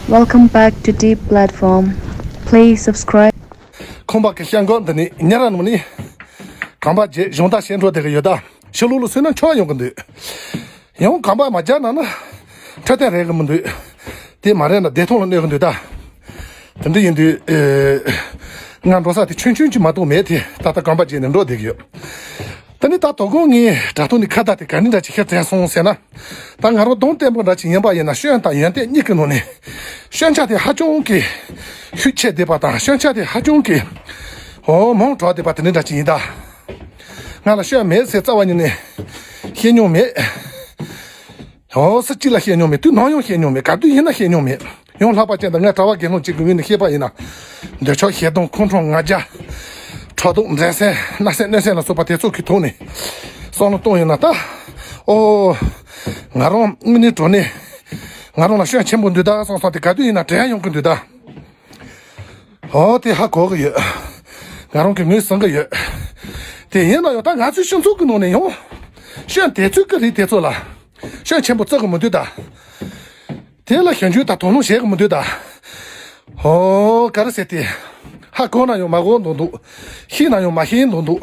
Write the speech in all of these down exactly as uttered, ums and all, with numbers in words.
Welcome back to Deep Platform. Please subscribe. ཁང་པ་གི་ཤང་ཀང་འདི་ནི་ཉེ་ར་ནུ་ནི་གང་པ་རྗེས་གཞུང་དག་བཤད་འགྲོ་བསྡད་གི་ཡོད་ད། ཕྱི་ལོགས་ལ་སོང་ན་ཆོག་ཡོང་གི་འདུག་ཡང་གང་པ་མ་རྒྱག་ན་ན་འཕྲོད་བསྟེན་རེད་གི་མི་འདུག་དེ་མ་རེད་ན་བདེ་ཐང་ལ་གནོད་གི་འདུག་ད། དེ་འདྲ་ཡིན་དུས་ཨེ། ང་འགྲོ་ས་དེ་ཆུང་ཆུང་ཅིག་མ་གཏོགས་མེད་དེ། ད་ལྟ་གང་པ་རྗེས་ནས་འགྲོ་བསྡད་གི་ཡོད། དེ་ནི་ད་དོ་དགོང་ངས་དྲ་ཐོག་ནས་ཁ་བརྡ་དེ་ག་ནི་འདྲ་ཅིག་ཤར་དྲན་སོང་ཟེར་ན། ད་ང་རང་གདོང་བརྟན་པོ་འདྲ་ཅིག་ཡིན་པ་ཡིན་ན་སྐྱོན་དང་ཡོན་ཏན་གཉིས་ཀྱི་ནང་ནས་སྐྱོན་ཆ་དེ་ཧ་ཅང་གི་ཤུགས་ཆེ་བསྡད་པ་དང་སྐྱོན་ཆ་དེ་ཧ་ཅང་གི་འོ་མང་དྲགས་བསྡད་པ་དེ་འདྲ་འདྲ་ཅིག་ཡིན་ད། ང་ལ་སྐྱོན་མེད་ཟེར་རྩ་བ་ཉིད་ནས་བཤད་མྱོང་མེད། འོ་ས་གཅིག་ལ་བཤད་མྱོང་མེད། དུས་ནམ་ཡང་བཤད་མྱོང་མེད། ག་དུས་ཡིན་ན་བཤད་མྱོང་མེད། ཡང་ལྷག་པ་ཅན་དང་ང་གྲྭ་བ་དགེ་སློང་གཅིག་གི་ངོས་ནས་བཤད་པ་ཡིན་ན། འདོད་ཆགས་ཞེ་སྡང་ཁོང་ཁྲོ་ང་རྒྱལ། ཕྲག་དོག་འགྲན་སེམས་བརྣབ་སེམས་གནོད་སེམས་ལ་སོགས་པ་དེ་ཚོ་གི་ཐོག་ནས་བསམ་བློ་གཏོང་ཡོང་ན་ད། ཨོ། ང་རང་དངོས་གནས་དྲང་གནས་ང་རང་ལ་སྐྱོན་ཆེན་པོ་འདུག་ད་བསམ་བསམ་དེ་ག་དུས་ཡིན་ན་དྲན་ཡོང་གི་འདུག་ད། ཨོ་དེ་ཧ་གོ་གི་ཡོད། ང་རང་གི་ངོས་ཟིན་གི་ཡོད། དེ་ཡིན་ན་ཡང་ད་ང་ཚོའི་སྤྱི་ཚོགས་ཀྱི་ནང་ནས་ཡང་སྐྱོན་དེ་ཚོའི་གི་རིགས་དེ་ཚོ་ལ་སྐྱོན་ཆེན་པོ་བརྩི་གི་མི་འདུག་ད། དེ་ལ་ཞིབ་འཇུག་དང་དོ་སྣང་བྱེད་གི་མི་འདུག་ད། ཨོ་ག་རེ་ཟེར་ཏེ། ཧ་གོ་ན་ཡང་མ་གོ་མདོག་འདུག་ཤེས་ན་ཡང་མ་ཤེས་མདོག་འདུག་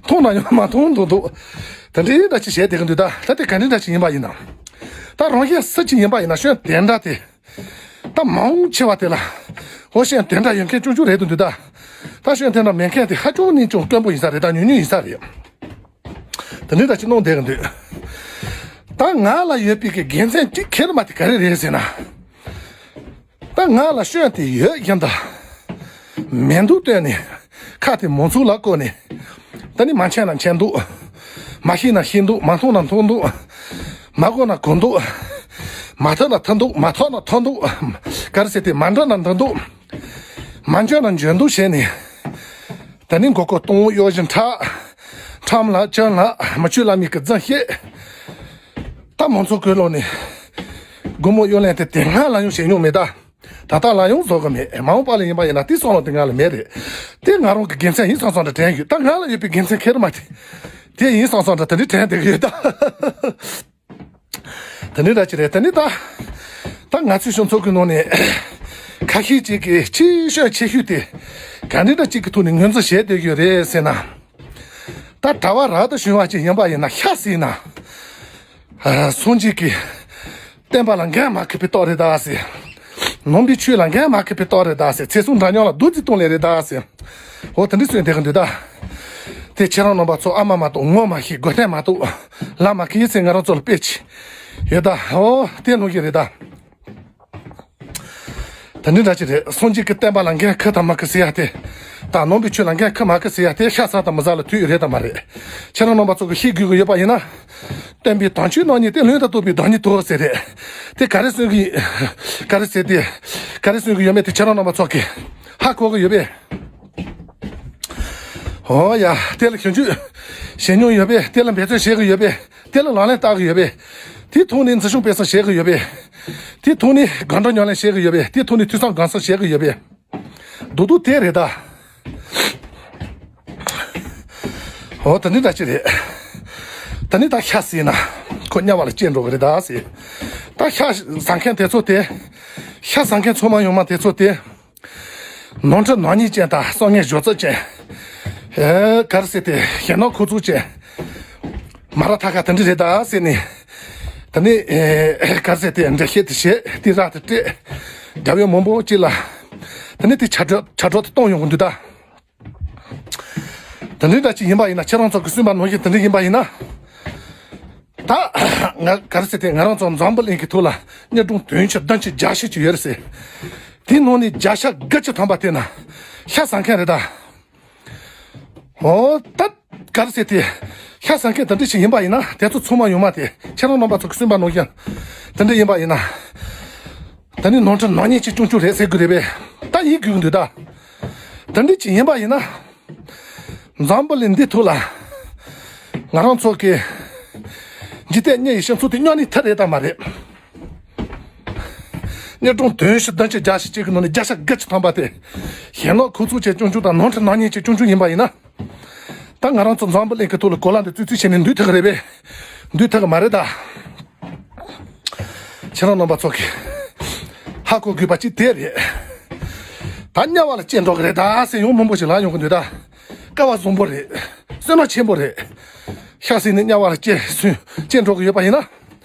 མཐོང་ན་ཡང་མ་མཐོང་མདོག་འདུག་དེ་འདྲའི་འདྲ་ཅིག་བྱས་བསྡད་གི་འདུག་ད། ད་དེ་ག་འདྲའི་འདྲ་ཅིག་ཡིན་པ་ཡིན་ན། ད་རང་གཞན་སུ་ཅིག་ཡིན་པ་ཡིན་ན་སྐྱོན་དེ་འདྲ་དེ། ད་མང་ཆེ་བ་དེ་ལ། ཧོ་སྐྱོན་དེ་འདྲ་ཡོད་མཁན་ཆུང་ཆུང་རེད་དུ་འདུག་ད། ད་སྐྱོན་དེ་འདྲ་མེད་མཁན་དེ་ཧ་ཅང་ནས་ཅུང་དཀོན་པོ་ཡིན་ས་རེད། ད་ཉུང་ཉུང་ཡིན་ས་རེད། དེ་འདྲའི་འདྲ་ཅིག་གནང་བསྡད་གི་འདུག་ད་ང་ལ་ཡོད་པའི་གི་དགེ་མཚན་གཅིག་ཁེར་མ་དེ་ག་རེ་རེད་ཟེར་ན། ད་ང་ལ་སྐྱོན་དེ་ཡོད་བཞིན་དུ་མི་འདུག་བསྟན་ནས་ཁ་དེ་མང་ཚུགས་ལ་བཀོད་ནས། ད་ནི་མ་མཁྱེན་ན་མཁྱེན་འདུག་མ་ཤེས་ན་ཤེས་འདུག་མ་མཐོང་ན་མཐོང་འདུག་མ་གོ་ན་གོ་འདུག་མ་ཐོས་ན་ཐོས་འདུག་མ་ཐོས་ན་ཐོས་འདུག་ག་རེ་ཟེར་ཏེ་མ་འདྲ་ན་འདྲ་འདུག་མ་འཇོན་ན་འཇོན་འདུག་བྱས་ནས། ད་ནི་མགོ་སྐོར་གཏོང་གཡོ་བཞིན་ཁྲག་ཁྲམ་ལ་སྐྱོན་ལ་མི་ཆོས་བླ་མའི་གི་རྫུན་བཤད། ད་མང་ཚོགས་ཀུན་ལོག་ནས་སྒོ་མོ་གཡོ་ལེན་དེ་དེ་སྔ་ལ་ཡང་བྱེད་མྱོང་མེད་ད། ད་ལྟ་ལ་ཡང་བཟོ་གི་མེད། མ་འོངས་པ་ལ་ཡིན་པ་ཡིན་ན་དེ་བསམ་བློ་དེ་ང་ལ་མེད་རེད། དེ་ང་རང་གི་དགེ་མཚན་ཡིན་བསམ་བསམ་འདྲ་དྲན་ཡོད། ད་ང་ལ་ཡོད་པའི་དགེ་མཚན་ཁེར་མ་དེ་དེ་ཡིན་བསམ་བསམ་འདྲ་དེ་འདྲ་དྲན་བསྡད་གི་ཡོད་ད། དེ་འདྲ་ཅི་རེད། དེ་ནི་ད་ད་ང་ཚོའི་སྤྱི་ཚོགས་ཀྱི་ནང་ནས་ཁ་ཤས་ཅིག་གིས་ཆེས་སྐྱོན་ཆེ་ཤོས་དེ་ག་འདྲ་འདྲ་ཅིག་གི་ཐོག་ནས་ངོས་འཛིན་བྱས་བསྡད་ཡོད་རེད་ཟེར་ན། ད་གྲྭ་བ་རབ་ཏུ་བྱུང་བ་ཅིག་ཡིན་པ་ཡིན་ན་ཤ་ཟོས་ན། ཨ། སངས་རྒྱས་ཀྱི་བསྟན་པ་ལ་འགན་མ་འཁུར་བའི་རྟགས་རེད་ད་ཟེར། ནང་པའི་ཆོས་ལ་འགན་མ་འཁུར་བའི་རྟགས་རེད་ད་ཟེར། ཚེ་སྲོག་འདྲ་མཉམ་ལ་རྡོག་རྫིས་གཏོང་ལེ་རེད་ད་ཟེར། འོ་དེ་འདྲ་གསུངས་བསྡད་གི་འདུག་ད། དེ་ཁྱེད་རང་རྣམ་པ་ཚོ་ཨ་མ་མ་གཏོགས་ངོ་མ་ཤེས། དགོས་གཏན་མ་གཏོགས་ལ་མ་ཁེལ་ཡིན་ཟེར་ང་རང་ཚོ་ལ་དཔེ་ཅིག་ཡོད་ད། འོ་དེ་ནང་བཞིན་རེད་ད། དེ་འདྲ་འདྲ་ཅིག་རེད། སངས་རྒྱས་ཀྱི་བསྟན་པ་ལ་འགན་འཁུར་དང་མ་འཁུར་ཟེར་ཡ་དེ། ད་ནང་པའི་ཆོས་ལ་འགན་འཁུར་མ་འཁུར་ཟེར་ཡ་དེ་ཤ་ཟ་དང་མི་ཟ་ལ་ཐུག་ཡོད་རེད་དང་མ་རེད། ཁྱེད་རང་རྣམ་པ་ཚོ་གི་ཤེས་དགོས་ཀྱི་ཡོད་པ་ཡིན་ན། སྟོན་པའི་དམ་ཆོས་རྣམ་གཉིས་ཏེ། ལུང་དང་རྟོགས་པའི་བདག་ཉིད་དོ་ཟེར་རེད། དེ་ག་རེ་གསུང་གི། ག་རེ་ཟེར་ཏེ། ག་རེ་གསུང་གི་ཡོད་མེད་དེ་ཁྱེད་རང་རྣམ་པ་ཚོ་གི་ཧ་གོ་གི་ཡོད་པས། ཨོ་ཡ། དེ་ལ་ཞིབ་འཇུག་བྱེད་མྱོང་ཡོད་པས། དེ་ལ་འབད་བརྩོན་བྱེད་གི་ཡོད་པས། དེ་ལ་ལག་ལེན་བསྟར་གི་ཡོད་པས། དེའི་ཐོག་ནས་འཛིན་སྐྱོང་སྤེལ་གསུམ་བྱེད་གི་ཡོད་པས། དེའི་ཐོག་ནས་དགོང་དྲོ་ཉམས་ལེན་བྱེད་གི་ཡོད་པས། དེའི་ཐོག་ནས་ཐོས་བསམ་སྒོམ་གསུམ་བྱེད་གི་ཡོད་པས། རྡོག་རྡོག་དེ་རེད་ད། ཨོ་ད་ནི་ད་ཅི་རེད། ད་ནི་ད་ཤ་ཟོས་ན་ཁོ་དམྱལ་བ་ལ་སྐྱེ་འགྲོ་གི་རེད་ད་ཟེར། ད་ཤ་ཟ་མཁན་དེ་ཚོ་དེ། ཤ་ཟ་མཁན་ཚང་མ་ཡོང་མ་དེ་ཚོ་དེ། ནོར་འཁྲུལ་ནག་ཉེས་ཅན་དང་བསམ་ངན་ཞོག་རྩིས་ཅན། ཨེ་ག་རེ་ཟེར་ཏེ་ཞེད་སྣང་ཁུག་ཚུགས་ཅན། མ་ར་ཐ་ཁ་དེ་འདྲ་རེད་ད་ཟེར་ནས། དེ་ནས་ཨེ་ག་རེ་ཟེར་ཏེ་འགྲེལ་བཤད་དེ་བྱས་དེ་ར་དེ་སྤྲད། རྒྱབ་ཡོལ་མང་པོ་ཅིག་ལ། དེ་ནས་དེ་ཆ་འགྲོ་ཆ་འགྲོ་དེ་གཏོང་ཡོང་གི་འདུག་ད། དེ་འདྲའི་འདྲ་ཅིག་ཡིན་པ་ཡིན་ན། ཁྱེད་རང་ཚོ་གི་གསུངས་པ་ནང་བཞིན་དེ་འདྲ་ཡིན་པ་ཡིན་ན། ད་ང་ག་རེ་ཟེར་ཏེ་ང་རང་ཚོ་འཛམ་བུ་གླིང་གི་ཐོག་ལ་དངོས་གྲུབ་དོན་ཆེ་བདུན་ཅུ་གྱ་བཞི་ཅིག་ཡོད་རེད་ཟེར། དེའི་ནང་ནས་བརྒྱ་ཆ་དགུ་བཅུ་ཐམ་པ་དེ་ན་ཤ་ཟ་མཁན་རེད་ད། ཨོ་ད་ག་རེ་ཟེར་ཏེ་ཤ་ཟ་མཁན་དེ་འདྲ་ཞིག་ཡིན་པ་ཡིན་ན། དེ་ཚོ་ཚང་མ་ཡོང་མ་དེ་ཁྱེད་རང་རྣམ་པ་ཚོ་གི་གསུངས་པ་ནང་བཞིན་དེ་འདྲ་ཡིན་པ་ཡིན་ན། ད་ནི་ནོར་འཁྲུལ་ནག་ཉེས་ཅན་ཆུང་ཆུང་རེད་ཟེར་དགོས་རེད་པས། ད་ཡིན་དགོས་ཀྱི་འདུག་ད། དེ་འདྲ་ཅིག་ཡིན་པ་ཡིན་ན། འཛམ་བུ་གླིང་འདི་ཐོག་ལ་ང་རང་ཚོ་གི་འཇིག་རྟེན་དམྱལ་བའི་སྤྱི་ཚོགས་དེ་སྙོམས་ནས་ཐར་རེད་དམ་མ་རེད། དངོས་གྲུབ་དོན་ཆེ་བདུན་ཅུ་གྱ་བཞི་ཅིག་གི་ནང་ནས་བརྒྱ་ཆ་དགུ་བཅུ་ཐམ་པ་དེ་ཞེད་སྣང་ཁུག་ཚུགས་ཅན་ཆུང་ཆུང་དང་ནོར་འཁྲུལ་ནག་ཉེས་ཅན་ཆུང་ཆུང་ཡིན་པ་ཡིན་ན། ད་ང་རང་ཚོ་འཛམ་བུ་གླིང་གི་ཐོག་ལ་གོ་ལ་འདི་བཙུགས་བཙུགས་བྱས་ནས་འདུག་ཐུབ་ཀྱི་རེད་པས། འདུག་ཐུབ་ཀྱི་མ་རེད་ད། ཁྱེད་རང་རྣམ་པ་ཚོ་གིས་ ཧ་གོ་དགོས་པ་གཅིག་དེ་རེད། ད་དམྱལ་བ་ལ་སྐྱེ་འགྲོ་གི་རེད་ད་ཟེར་ཡོང་མང་པོ་ཞིག་ལབ་ཡོང་གི་འདུག་ད་སྐལ་བ་བཟང་པོ་རེད། བསོད་ནམས་ཆེན་པོ་རེད། ཤ་ཟོས་ནས་དམྱལ་བ་ལ་སྐྱེ་སོང་སྐྱེ་འགྲོ་གི་ཡོད་པ་ཡིན་ན།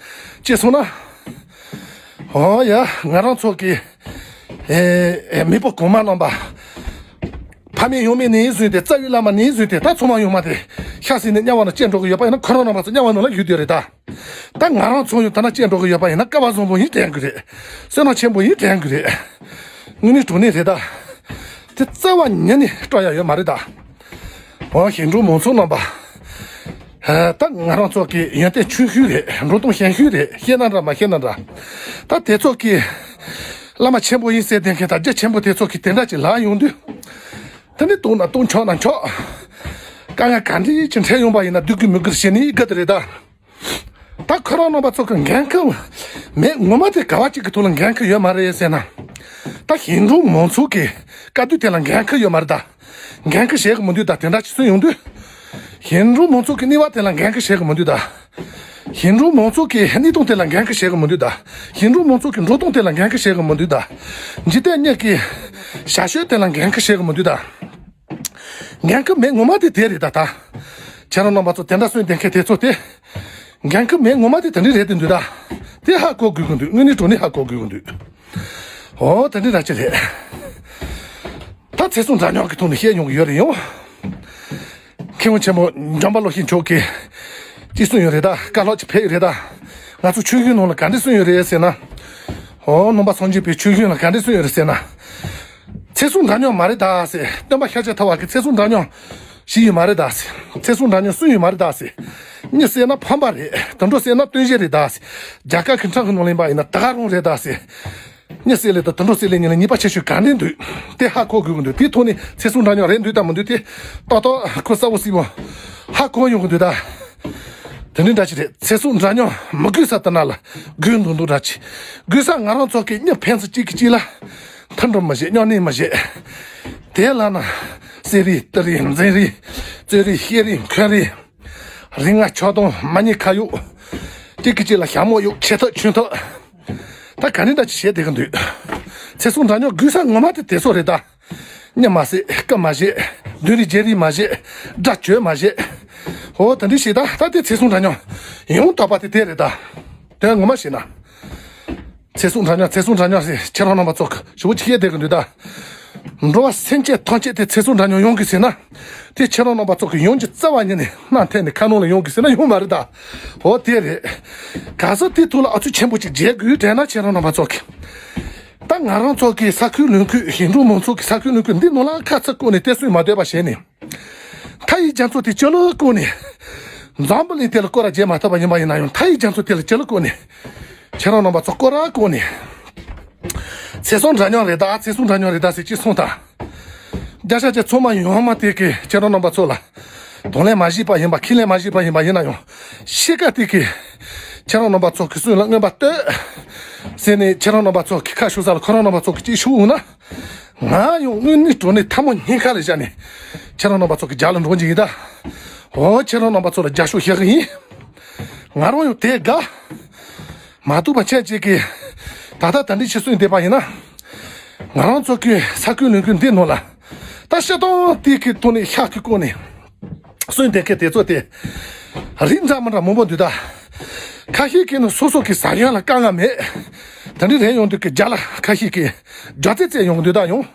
སྐྱེ་སོང་ན། ཨོ་ཡ། ང་རང་ཚོ་གི་ཨེ་ཨེ་མེས་པོ་གོང་མ་རྣམ་པ། ཕ་མེས་ཡུལ་མེས་ནས་བཟུང་སྟེ། རྩ་བའི་བླ་མ་ནས་བཟུང་སྟེ། ད་ཚང་མ་ཡོང་མ་དེ་ཤ་ཟོས་ནས་དམྱལ་བ་ནང་སྐྱེ་འགྲོ་གི་ཡོད་པ་ཡིན་ན། ཁོ་རང་རྣམ་པ་ཚོ་དམྱལ་བ་ནང་ལ་བཞུགས་བསྡད་རེད་ད། ད་ང་རང་ཚོ་ཡང་ད་ན་སྐྱེ་འགྲོ་གི་ཡོད་པ་ཡིན་ན། སྐལ་བ་བཟང་པོ་ཡིན་དྲན་གི་རེད། བསོད་ནམས་ཆེན་པོ་ཡིན་དྲན་གི་རེད། དངོས་གནས་དྲང་གནས་རེད་ད། དེ་རྩ་བ་ཉིད་ནས་སྤྲོ་ཡ་ཡོད་མ་རེད་ད། འོ་ཞིང་འབྲོག་མང་ཚོགས་རྣམ་པ། ད་ང་རང་ཚོ་གི་ཡོན་ཏན་ཆུང་ཤོས་རེད། འགྲོ་སྟངས་ཞན་ཤོས་རེད། ཤེས་ན་འདྲ་མ་ཤེས་ན་འདྲ། ད་དེ་ཚོ་གི་བླ་མ་ཆེན་པོ་ཡིན་ཟེར་བསྡད་མཁན་དང་རྒྱ་ཆེན་པོ་དེ་ཚོ་གི་དེ་འདྲ་ཅིག་ལབ་ཡོང་དུས། དེ་ནི་བཏུང་ན་བཏུང་། འཆོག་ན་འཆོག། དཀའ་ངལ་ག་འདྲ་ཅིག་འཕྲད་ཡོང་པ་ཡིན་ན། སྡུག་གི་མི་དགོས་ཞེ་ནས་དགའ་དེ་རེད་ད། ད་ཁོ་རང་རྣམ་པ་ཚོ་གི་འགན་ཁུར་མེད། ངོ་མ་དེ་ག་བ་གཅིག་གི་ཐོག་ལ་འགན་ཁུར་ཡོད་མ་རེད་ཟེར་ན། ད་ཞིང་འབྲོག་མང་ཚོགས་ཀྱི་དཀའ་སྡུག་དེ་ལ་འགན་ཁུར་ཡོད་མ་རེད་ད། འགན་ཁུར་བྱེད་གི་མི་འདུག་ད། དེ་འདྲ་ཅིག་གསུངས་ཡོང་དུས། ཞིང་འབྲོག་མང་ཚོགས་ཀྱི་གནས་བབ་དེ་ལ་འགན་ཁུར་བྱེད་གི་མི་འདུག་ད། ཞིང་འབྲོག་མང་ཚོགས་ཀྱི་གནས་སྟངས་དེ་ལ་འགན་ཁུར་བྱེད་གི་མི་འདུག་ད། ཞིང་འབྲོག་མང་ཚོགས་ཀྱི་འགྲོ་སྟངས་དེ་ལ་འགན་ཁུར་བྱེད་གི་མི་འདུག་ད། འཇིག་རྟེན་གཉིས་ཀྱི་བྱ་སྤྱོད་དེ་ལ་འགན་ཁུར་བྱེད་གི་མི་འདུག་ད། འགན་ཁུར་མེད་ངོ་མ་དེ་དེ་རེད་ད། ད་ཁྱེད་རང་རྣམ་པ་ཚོ་དེ་འདྲ་གསུངས་བསྡད་མཁན་དེ་ཚོ་དེ། འགན་ཁུར་མེད་ངོ་མ་དེ་དེ་འདྲ་རེད་དེ་འདུག་ད། དེ་ཧ་གོ་དགོས་ཀྱི་འདུག། དངོས་གནས་དྲང་གནས་ཧ་གོ་དགོས་ཀྱི་འདུག། འོ་དེ་འདྲ་འདྲ་ཅིག་རེད། ད་ཚེ་སྲོག་འདྲ་མཉམ་གྱི་ཐོག་ནས་བཤད་ཡོང་གི་ཡོད་རེད་ཡང་། མཁས་དབང་ཆེན་པོ་འཇམ་དཔལ་བློ་ཆེན་མཆོག་གིས་ཅི་གསུངས་ཡོད་རེད་ད། བཀའ་སློབ་ཅིག་ཕེབས་ཡོད་རེད་ད། ང་ཚོ་ཆོས་གཞུང་ནང་ལ་ག་འདྲ་གསུངས་ཡོད་རེད་ཟེར་ན། འོ་ནང་པ་སངས་རྒྱས་པའི་ཆོས་གཞུང་ལ་ག་འདྲ་གསུངས་ཡོད་རེད་ཟེར་ན། ཚེ་སྲོག་འདྲ་མཉམ་མ་རེད་ད་ཟེར། སྟོན་པ་ཤཱཀྱ་ཐུབ་པ་གིས་ཚེ་སྲོག་འདྲ་མཉམ་ཞུས་ཡོད་མ་རེད་ད་ཟེར། ཚེ་སྲོག་འདྲ་མཉམ་གསུངས་ཡོད་མ་རེད་ད་ཟེར། གཉིས་བསྲེས་ན་ཕམ་པ་རེད། དུད་འགྲོ་བསྲེས་ན་སྟོབས་ཆེན་རེད་ད་ཟེར། རྒྱ་གར་གྱི་འཁྲབ་ཁང་ནང་ལེན་པ་ཡིན་ན་ད་ག་རང་རེད་ད་ཟེར། གཉིས་བསྲེས་ལེ་དང་དུད་འགྲོ་བསྲེས་ལེ་གཉིས་ལ་ཉེས་པ་ཆེ་ཤོས་ག་འདྲ་འདུག། དེ་ཧ་གོ་དགོས་ཀྱི་འདུག། དེའི་ཐོག་ནས་ཚེ་སྲོག་འདྲ་མཉམ་རེད་འདུག་དང་མི་འདུག་དེ་ཏག་ཏག་ཁོ་གསལ་པོ་གསལ་པོ་ཧ་གོ་ཡོང་གི་འདུག་ད། དེ་འདྲ་འདྲ་ཅིག་རེད། ཚེ་སྲོག་འདྲ་མཉམ་མི་དགོས་ས་དེ་ན་ལ་དགོས་འདུག་འདུག་འདྲ་ཅིག། དགོས་ས་ང་རང་ཚོ་གི་མི་ཕན་ཚུན་གཅིག་གིས་གཅིག་ལ་མཐུན་སྒྲིལ་མི་བྱེད། མཉམ་གནས་མི་བྱེད། དེ་ལ་ན་གསེར་རིས་གཏེར་རིས་འཛིན་རིས་རྩོད་རིས་བཤད་རིས་འཁོན་རིས། རིགས་ལྔ་ཆགས་སྡང་མ་ཉེས་ཁ་གཡོག། གཅིག་གིས་གཅིག་ལ་ཞྭ་མོ་གཡོག། ཆེ་ཐག་ཆུང་ཐག། ད་ག་ནས་ད་ཅི་བྱེད་བསྡད་ཀྱི་འདུག། ཚེ་སྲོག་འདྲ་མཉམ་དགོས་ས་ངོ་མ་དེ་དེ་ཚོ་རེད་ད། གཉིད་མ་སད། སྐད་མ་བཤད། བདུན་རེ་བརྒྱད་རེ་མ་བཤད། དགྲ་བྱོས་མ་བཤད། ཧོ་དེ་འདྲ་བྱེད་ད། ད་དེ་ཚེ་སྲོག་འདྲ་མཉམ་ཡང་དག་པ་དེ་དེ་རེད་ད། དོན་ངོ་མ་བྱས་ན། ཚེ་སྲོག་འདྲ་མཉམ་ཚེ་སྲོག་འདྲ་མཉམ་ཟེར་ཁྱེད་རང་རྣམ་པ་ཚོ་ཞུ་བོ་ཅིག་བཤད་བསྡད་ཀྱི་འདུག་ད། འགྲོ་བ་སེམས་ཅན་ཐམས་ཅད་དེ་ཚེ་སྲོག་འདྲ་མཉམ་ཡོང་གི་ཟེར་ན། དེ་ཁྱེད་རང་རྣམ་པ་ཚོ་གི་ཡོང་གི་རྩ་བ་ཉིད་ནས་སྣ་འཐེན་ནས་ཁ་ནང་ལ་ཡོང་གི་ཟེར་ན་ཡོང་མ་རེད་ད། འོ་དེ་རེད། ག་ས་དེ་ཐུག་ལ་ཨ་ཚུགས་ཆེན་པོ་ཅིག་བྱེད་དགོས་དྲན་ན་ཁྱེད་རང་རྣམ་པ་ཚོ་གི། ད་ང་རང་ཚོ་གི་ས་ཁུལ་ལུང་ཁུལ་ཞིང་འབྲོག་མང་ཚོགས་ཀྱི་ས་ཁུལ་ལུང་ཁུལ་འདི་ནང་ལ་ཁ་ཚ་བསྐོར་ནས་བལྟས་སུས་མ་སྡོད་པ་བྱས་ནས། མཐའ་ཡི་རྒྱ་མཚོ་དེ་ཅི་ལ་བསྐོར་ནས། འཛམ་བུ་གླིང་དེ་ལ་སྐོར་ར་རྒྱག་མ་ཐུབ་པ་ཡིན་པ་ཡིན་ན་ཡང་། མཐའ་ཡི་རྒྱ་མཚོ་དེ་ལ་ཅི་ལ་བསྐོར་ནས། ཁྱེད་རང་རྣམ་པ་ཚོ་སྐོར་ར་བསྐོར་ནས། ཚེ་སྲོག་འདྲ་མཉམ་རེད་ད། ཚེ་སྲོག་འདྲ་མཉམ་རེད་ད་ཟེར་ཅིག་གསུངས་དང་། རྒྱ་ཤ་ཅེ་ཚོ་མ་ཡོང་མ་དེ་གི་ཁྱེད་རང་རྣམ་པ་ཚོ་ལ། གདོང་ལེན་མ་བྱས་པ་ཡིན་པ། ཁས་ལེན་མ་བྱས་པ་ཡིན་པ་ཡིན་ན་ཡང་། ཤི་ཀ་དེ་གི་ཁྱེད་རང་རྣམ་པ་ཚོ་གི་སུན་ལ་མངོན་པ་ལྟོས། ཟེར་ནས་ཁྱེད་རང་རྣམ་པ་ཚོ་གི་ཁ་ཤོར་ས་ལ་ཁོ་རང་རྣམ་པ་ཚོ་གི་ཅིག་ཤོར་འོང་ན། ང་ཡང་དངོས་གནས་དྲང་གནས་ཐལ་མོ་སྙིང་ཁ་ལ་བཞག་ནས་ཁྱེད་རང་རྣམ་པ་ཚོ་གི་རྒྱབ་ལ་འགྲོ་གི་ཡིན་ད། འོ་ཁྱེད་རང་རྣམ་པ་ཚོ་ལ་རྒྱབ་སྐྱོར་བྱེད་གི་ཡིན། ང་རང་ཡང་དེ་དགའ། མ་ཐུབ་པ་ཁྱེད་ཅིག་གིས་ད་ལྟ་ད་འདི་ཕྱི་སུན་བསྡད་པ་ཡིན་ན། ང་རང་ཚོ་གི་ས་ཁུལ་ལུང་ཁུལ་འདི་ནང་ལ་ད་ཤ་སྟོང་དེ་གི་ཐོག་ནས་ཤག་གི་བསྐོར་ནས། སུན་བསྡད་མཁན་དེ་ཚོ་དེ་རིགས་འདྲ་མི་འདྲ་མང་པོ་འདུག་ད། ཁ་ཤས་ཀྱིས་ནི་སོ་སོ་གི་ཟ་ཡོན་ལ་དཀའ་ངལ་མེད། དེ་འདྲ་རེད་ཡོང་དུས་ཀྱི་རྒྱ་ལ་ཁ་ཤས་ཀྱིས་རྒྱ་རྩེ་རྩེ་ཡོང་གི་འདུག་ད་ཡོང་།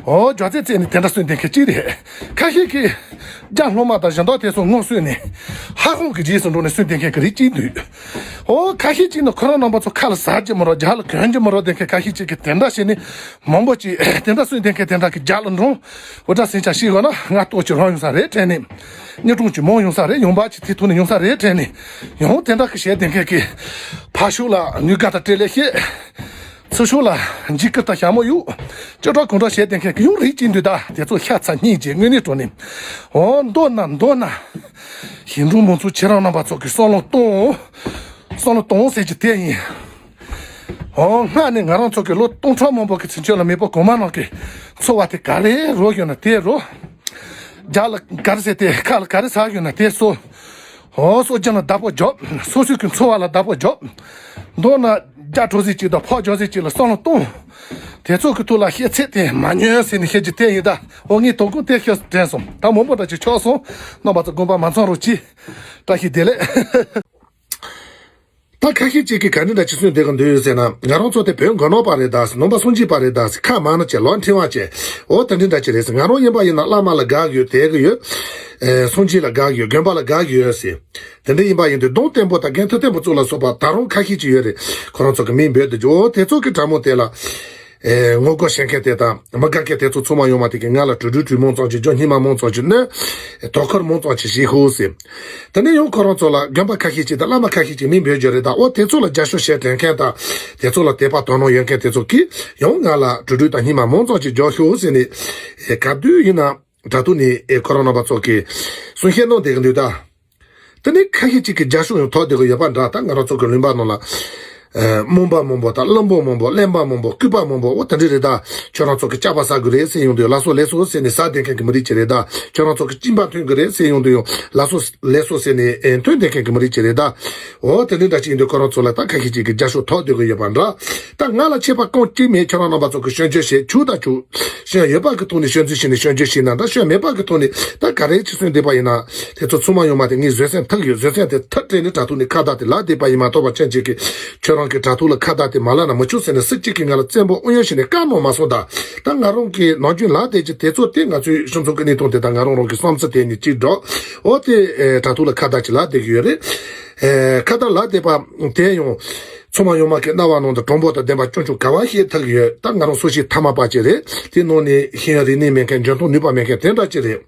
ཨོ་རྒྱ་རྩེ་རྩེ་ནས་དེ་འདྲ་སུན་བསྡད་མཁན་གཅིག་རེད། ཁ་ཤས་ཀྱིས་རྒྱ་སློབ་མ་དང་སྦྱིན་བདག་དེ་ཚོ་ངོ་སུན་ནས་ཧ་ཧོང་གི་རྗེས་སུ་འགྲོ་ནས་སུན་བསྡད་མཁན་གྱི་རིགས་གཅིག་འདུག། ཨོ་ཁ་ཤས་ཀྱིས་ནི་ཁོ་རང་རྣམ་པ་ཚོ་ཁ་ལ་ཟ་རྒྱུ་མི་རོ་རྒྱ་ལ་གོན་རྒྱུ་མི་རོ་བསྡད་མཁན་ཁ་ཤས་ཀྱིས་དེ་འདྲ་བྱས་ནས་མང་པོ་ཅིག་དེ་འདྲ་སུན་བསྡད་མཁན་དེ་འདྲ་གི་རྒྱ་ལ་འགྲོ། འུ་དྲ་སེང་ཆ་ཤི་གོ་ན་ང་ལྟོགས་ཀྱི་རང་ཡོང་ས་རེད་དྲན་ནས། གཉེར་སྒྲོན་གྱི་མང་ཡོང་ས་རེད། ཡོང་འབབ་ཀྱི་དེ་ཐོག་ནས་ཡོང་ས་རེད་དྲན་ནས། ཡང་དེ་འདྲ་གི་བྱས་དེ་མཁན་གྱི་ཕར་ཕྱོགས་ལ་ནུས་དགའ་དང་སྤྲེལ་ལད་བཤད། ཚུར་ཕྱོགས་ལ་འཇིགས་སྐུལ་དང་ཞྭ་མོ་གཡུག། ཅོ་ཏྲ་གོང་ཏྲ་བྱས་དེ་མཁན་གྱི་ཡང་རིགས་གཅིག་འདུག་ད། དེ་ཚོ་ཤ་ཚ་སྙིང་རྗེ་དངོས་གནས་དྲང་གནས། འོ་མདོར་ན་མདོར་ན། ཞིང་འབྲོག་མང་ཚོགས་ཁྱེད་རང་རྣམ་པ་ཚོ་གི་བསམ་བློ་གཏོང་། བསམ་བློ་གཏོང་ཟེར་གྱི་དེ་ཡིན། འོ་སྔར་ནས་ང་རང་ཚོ་གི་ལོ་སྟོང་ཕྲག་མང་པོ་གི་ཚུན་ཆད་ལ་མེས་པོ་གོང་མ་རྣམས་ཀྱི་འཚོ་བ་དེ་ག་རེ་རོལ་ཡོད་ན་དེ་རོལ། རྒྱ་ལ་ག་རེ་ཟེར་དེ་ཁ་ལ་ག་རེ་ཟ་ཡོད་ན་དེ་གསོ། ཨོ་སྲོག་རྒྱུན་ལ་བདག་པོ་རྒྱོབ། སོ་སོའི་གི་འཚོ་བ་ལ་བདག་པོ་རྒྱོབ། མདོར་ན་རྒྱ་གྲོ་ཟིག་ཅིག་དང་ཕག་རྒྱོ་ཟིག་ཅིག་ལ་བསམ་བློ་གཏོང་། དེ་ཚོ་གི་ཐོག་ལ་བཤད་ཚད་དེ་མ་ཉན་ཟེར་ནས་བཤད་རྒྱུ་དེ་ཡིན་ད། ཨོ་ངས་དོ་དགོང་དེ་ཤོད་དྲན་སོང་། ད་མང་པོ་འདྲ་ཅིག་ཆགས་སོང་། རྣམ་པ་ཚོ་དགོངས་པ་མ་ཚོམ་རོགས་གྱིས། བཀྲ་ཤིས་བདེ་ལེགས། ད་ཁ་ཤས་ཅིག་གིས་ག་འདྲ་འདྲ་ཅིག་གསུངས་བསྡད་གི་འདུག་ཟེར་ན། ང་རང་ཚོ་དེ་བོད་མགོ་ནག་པ་རེད་ད་ཟེར། ནང་པ་སངས་རྒྱས་པ་རེད་ད་ཟེར། ཁ་མང་ན་ཅིག་ལོག་འཁྲིལ་བ་བྱས། འོ་དེ་འདྲ་འདྲ་ཅིག་རེད་ཟེར། ང་རང་ཡིན་པ་ཡིན་ན་བླ་མ་ལ་དགའ་གི་ཡོད། དད་གི་ཡོད། ཨེ་སངས་རྒྱས་ལ་དགའ་གི་ཡོད། དགོན་པ་ལ་དགའ་གི་ཡོད་ཟེར། དེ་འདྲ་ཡིན་པ་ཡིན་དུས་གདོང་བརྟན་པོ་དང་རྒན་ཐུབ་བརྟན་པོ་ཚོ་ལ་སོགས་པ་ད་རུང་ཁ་ཤས་ཅིག་ཡོད་རེད། ཁོ་རང་ཚོ་གི་མིང་འབོད་དུ་འཇུག་འོ་དེ་ཚོ་གི་དྲང་མོ་དེ་ལ། ཨེ་ངོ་རྒོལ་བྱེད་མཁན་དེ་དང་མི་དགའ་མཁན་དེ་ཚོ་ཚང་མ་ཡོང་མ་དེ་གི་ང་ལ་གྲུ་གྲུ་གྲུ་མང་ཙམ་ཅིག་རྒྱོབ། སྙིང་མ་མང་ཙམ་ཅིག་གནོན། དོ་ཁུར་མང་ཙམ་ཅིག་བྱེད་ཤོག་ཟེར། དེ་ནས་ཡང་ཁོ་རང་ཚོ་ལ་དགོན་པ་ཁ་ཤས་ཅིག་དང་བླ་མ་ཁ་ཤས་ཅིག་མིང་འབོད་རྒྱུ་རེད་ད། འོ་དེ་ཚོ་ལ་རྒྱབ་སྐྱོར་བྱེད་དྲན་མཁན་དང་། དེ་ཚོ་ལ་དད་པ་དོ་སྣང་ཡོད་མཁན་དེ་ཚོ་གིས་ཡང་ང་ལ་གྲུ་གྲུ་དང་སྙིང་མ་མང་ཙམ་ཅིག་རྒྱོབ་ཤོག་ཟེར་ནས། ཨེ་ག་དུས་ཡིན་ན་དྲ་ཐོག་ནས་ཨེ་ཁོ་རང་རྣམ་པ་ཚོ་གིས་གསུང་བཤད་གནང་བསྡད་གི་འདུག་ད། དེ་ནས་ཁ་ཤས་ཅིག་གིས་རྒྱབ་སྐྱོར་ཡང་ཐོབ་བསྡད་གི་ཡོད་པ་འདྲ། ད་ང་རང་ཚོ་གི་ལུང་པ་ནང་ལ། ཨ་རྨོངས་པ་མང་པོ་དང་བླུན་པོ་མང་པོ་གླེན་པ་མང་པོ་སྐུད་པ་མང་པོ་འོ་དེ་འདྲ་རེད་ད། ཁྱོད་རང་ཚོ་གི་སྐྱག་པ་ཟ་དགོས་རེད་ཟེར་ཡོང་དུས། ལགས་སོ་ལགས་སོ་ཟེར་ནས་ཟ་བསྡད་མཁན་གི་མི་རིགས་ཅིག་རེད་ད། ཁྱོད་རང་ཚོ་གི་གཅིན་པ་འཐུང་དགོས་རེད་ཟེར་ཡོང་དུས་ཡང་ལགས་སོ་ལགས་སོ་ཟེར་ནས་ཨེ་འཐུང་བསྡད་མཁན་གི་མི་རིགས་ཅིག་རེད་ད། འོ་དེ་འདྲ་འདྲ་ཅིག་ཡིན་དུས་ཁོ་རང་ཚོ་ལ་ད་ཁ་ཤས་ཅིག་གིས་རྒྱབ་སྐྱོར་ཐོབ་བསྡད་གི་ཡོད་པ་འདྲ། ད་ང་ལ་ཆད་པ་གང་གཅིག་མེད། ཁྱོད་རང་རྣམ་པ་ཚོ་གིས་སྐྱོན་བརྗོད་བྱེད་བཅུག་ད་བཅུག། སྐྱོན་ཡོད་པ་གི་ཐོག་ནས་སྐྱོན་འཛུགས་བྱས་ནས་སྐྱོན་བརྗོད་བྱས་ན་འདྲ། སྐྱོན་མེད་པ་གི་ཐོག་ནས་ད་ག་རེ་ཅིག་གསུངས་བསྡད་པ་ཡིན་ན། དེ་ཚོ་ཚང་མ་ཡོང་མ་དེ་ངས་བཟོད་བསྲན་ཐུབ་ཡོད། བཟོད་བསྲན་དེ་ཐག་བྲལ་ནས་དྲ་ཐོག་ནས་ཁ་བརྡ་དེ་ལབ་བསྡད་པ་ཡིན་མ་གཏོགས་པ། ཁྱེད་ཅག་གིས་ཁྱོད་རང་གི་དྲ་ཐོག་ལ་ཁ་བརྡ་དེ་མ་ལབ་ན་མི་ཆོག་ཟེར་ནས་སུ་གཅིག་གིས་ང་ལ་བཙན་པོ་ཨུ་ཡོན་བྱས་ནས་བཀའ་གནང་མ་སོང་ད། ད་ང་རང་གིས་ནམ་རྒྱུན་ལབ་བསྡད་ཀྱི་དེ་ཚོ་དེ་ང་ཚོའི་སྤྱི་ཚོགས་ཀྱི་གནས་སྟངས་དེ་དང་ང་རང་རང་གི་བསམ་ཚུལ་དེ་གཉིས་གཅིག་འགྲོ། འོ་དེ་ཨེ་དྲ་ཐོག་ལ་ཁ་བརྡ་ཅིག་ལབ་བསྡད་ཀྱི་ཡོད་རེད། ཨེ་ཁ་བརྡ་ལབ་བསྡད་པ་དེ་ཡང་ཚང་མ་ཡོང་མ་གི་རྣ་བ་ནང་དུ་དྲང་པོ་དང་བདེན་པ་ཆུང་ཆུང་ག་བ་བཤད་ཐུབ་ཀྱི་ཡོད། ད་ང་རང་སུ་ཞིག་ཐ་མལ་པ་ཅིག་རེད། དེ་ནང་ནས་ཤེས་ཡོན་རིག་གནས་མེད་མཁན་འཇོན་ཐང་ནུས་པ་མེད་མཁན་དེ་འདྲ་ཅིག་རེད།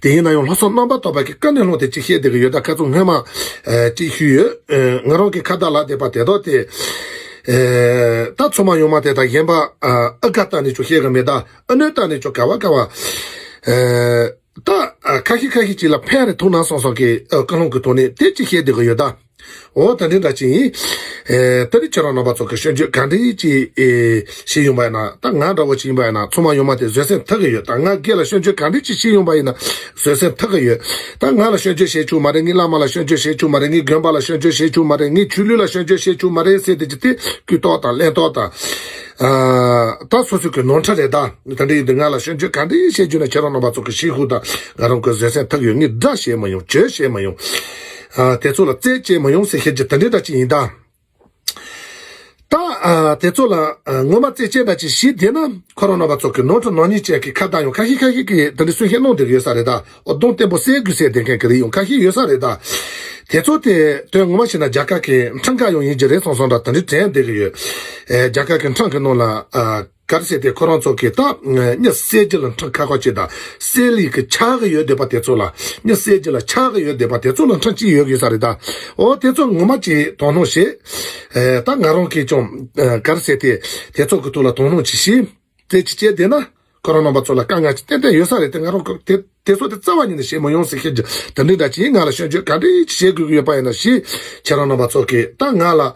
དེ་ཡིན་ན་ཡང་ལྷག་བསམ་རྣམ་པར་དག་པ་གི་དཀའ་གནད་སློང་དེ་ཅིག་བཤད་བསྡད་ཀྱི་ཡོད། ད་ཁ་ཚོན་སྔོན་མ་ཨེ་ཅིག་ཞུས་ཡོད། ཨེ་ང་རང་གི་ཁ་བརྡ་ལབ་བསྡད་པ་དེ་དག་དེ་ཨེ་ད་ཚང་མ་ཡོང་མ་དེ་དང་གཞན་པ་ཨ་ཨ་ཁ་བལྟས་ནས་ཅིག་བཤད་གི་མེད། ད་ཨ་ནུ་བལྟས་ནས་ཅིག་ག་བ་ག་བ་ཨེ་ད་ཨ་ཁ་ཤས་ཁ་ཤས་ཅིག་ལ་ཕན་རེ་ཐོགས་ན་བསམ་བསམ་གི་ཨ་ཀུན་སློང་གི་ཐོག་ནས་དེ་ཅིག་བཤད་བསྡད་ཀྱི་ཡོད་ད། འོ་ད་འདི་འདྲ་ཅིག་ཡིན། ཨེ་ད་རེས་ཁྱེད་རང་རྣམ་པ་ཚོ་གིས་སྐྱོན་བརྗོད་ག་འདྲ་ཅིག་ཨེ་བྱས་ཡོང་པ་ཡིན་ན། ད་ང་འདྲ་བོ་ཅིག་ཡིན་པ་ཡིན་ན་ཚང་མ་ཡོང་མ་དེ་བཟོད་བསྲན་ཐུབ་ཀྱི་ཡོད། ད་ང་སྒེར་ལ་སྐྱོན་བརྗོད་ག་འདྲ་ཅིག་བྱས་ཡོང་པ་ཡིན་ན་བཟོད་བསྲན་ཐུབ་ཀྱི་ཡོད། ད་ང་ལ་སྐྱོན་བརྗོད་བྱེད་ཆོག་མ་རེད། ངའི་བླ་མ་ལ་སྐྱོན་བརྗོད་བྱེད་ཆོག་མ་རེད། ངའི་དགོན་པ་ལ་སྐྱོན་བརྗོད་བྱེད་ཆོག་མ་རེད། ངའི་ཆོས་ལུགས་ལ་སྐྱོན་བརྗོད་བྱེད་ཆོག་མ་རེད་ཟེར་དེ་ཅིག་དེ་སྐུལ་ཏོག་དང་གླེན་ཏོག་དང་། ཨ་ད་སོ་སོ་གི་ནོར་འཁྲུལ་རེད་ད། ད་འདི་ཡིན་དུས་ང་ལ་སྐྱོན་བརྗོད་ག་འདྲ་བྱེད་རྒྱུ་ན་ཁྱེད་རང་རྣམ་པ་ཚོ་གིས་ཤེས་ཤོག་ད། ང་རང་གིས་བཟོད་བསྲན་ཐུབ་ཡོད། ངས་དགྲ་བྱེད་མི་ཡོང་། བྱོལ་བྱེད་མི་ཡོང་། ཨ་དེ་ཚོ་ལ་རྩེད་བྱེད་མི་ཡོང་ཟེར་བཤད་རྒྱུ་དེ་འདྲ་འདྲ་ཅིག་ཡིན་ད། ད་ཨ་དེ་ཚོ་ལ་ཨ་ངོ་མ་རྩེད་བྱེད་འདྲ་ཅིག་བྱས་བསྡད་ན་ཁོ་རང་རྣམ་པ་ཚོ་གིས་ནོར་འཁྲུལ་ནོར་ཉེས་ཅན་གྱི་ཁ་བརྡ་ཡང་ཁ་ཤས་ཁ་ཤས་ཀྱིས་དེ་འདྲ་གསུང་བཤད་གནང་བསྡད་ཀྱི་ཡོད་ས་རེད་ད། འོ་གདོང་བརྟན་པོ་གསལ་དགོས་ཟེར་བསྡད་མཁན་གྱི་རིགས་ཡང་ཁ་ཤས་ཡོད་ས་རེད་ད། དེ་ཚོ་དེ་དོན་ངོ་མ་བྱས་ན་རྒྱ་གར་གྱི་ཁྲིམས་ཁང་ཡང་ཡིན་གྱི་རེད་བསམ་བསམ་འདྲ་དེ་འདྲ་དྲན་བསྡད་ཀྱི་ཡོད། ཨེ་རྒྱ་གར་གྱི་ཁྲིམས་ཀྱི་ནང་ལ་ཨ་ག་རེ་ཟེར་དེ་ཁོ་རང་ཚོ་གིས་ད་མྱི་བསད་རྒྱུ་ལ་ཁྲིམས་ཁག་ཁག་ཅིག་དང་། བསད་ལས་ཀྱི་ཆགས་ཀྱི་ཡོད་བསྡད་པ་དེ་ཚོ་ལ། མྱི་བསད་རྒྱུ་ལ་ཆགས་ཀྱི་ཡོད་བསྡད་པ་དེ་ཚོ་ལ་ཁྲིམས་གཅིག་ཡོད་དགོས་ས་རེད་ད། འོ་དེ་ཚོ་ངོ་མ་ཅིག་དོ་སྣང་བྱེད། ཨེ་ད་ང་རང་གིས་ཀྱང་ཨེ་ག་རེ་ཟེར་དེ་དེ་ཚོ་གི་ཐོག་ལ་དོ་སྣང་ཅིག་བྱེད། རྩེད་ཅིག་བྱས་བསྡད་ན་ཁོ་རང་རྣམ་པ་ཚོ་ལ་དཀའ་ངལ་ཅིག་ཏན་ཏན་ཡོད་ས་རེད་དེ། ང་རང་གིས་དེ་དེ་ཚོ་དེ་རྩ་བ་ཉིད་ནས་བྱེད་མི་ཡོང་ཟེར་བཤད་རྒྱུ་དེ་འདྲ་འདྲ་ཅིག་ཡིན། ང་ལ་སྐྱོན་བརྗོད་ག་འདྲ་ཅིག་བྱེད་དགོས་ཀྱི་ཡོད་པ་ཡིན་ན་བྱེད། ཁྱེད་རང་རྣམ་པ་ཚོ་གིས་ད་ང་ལ་ཨ་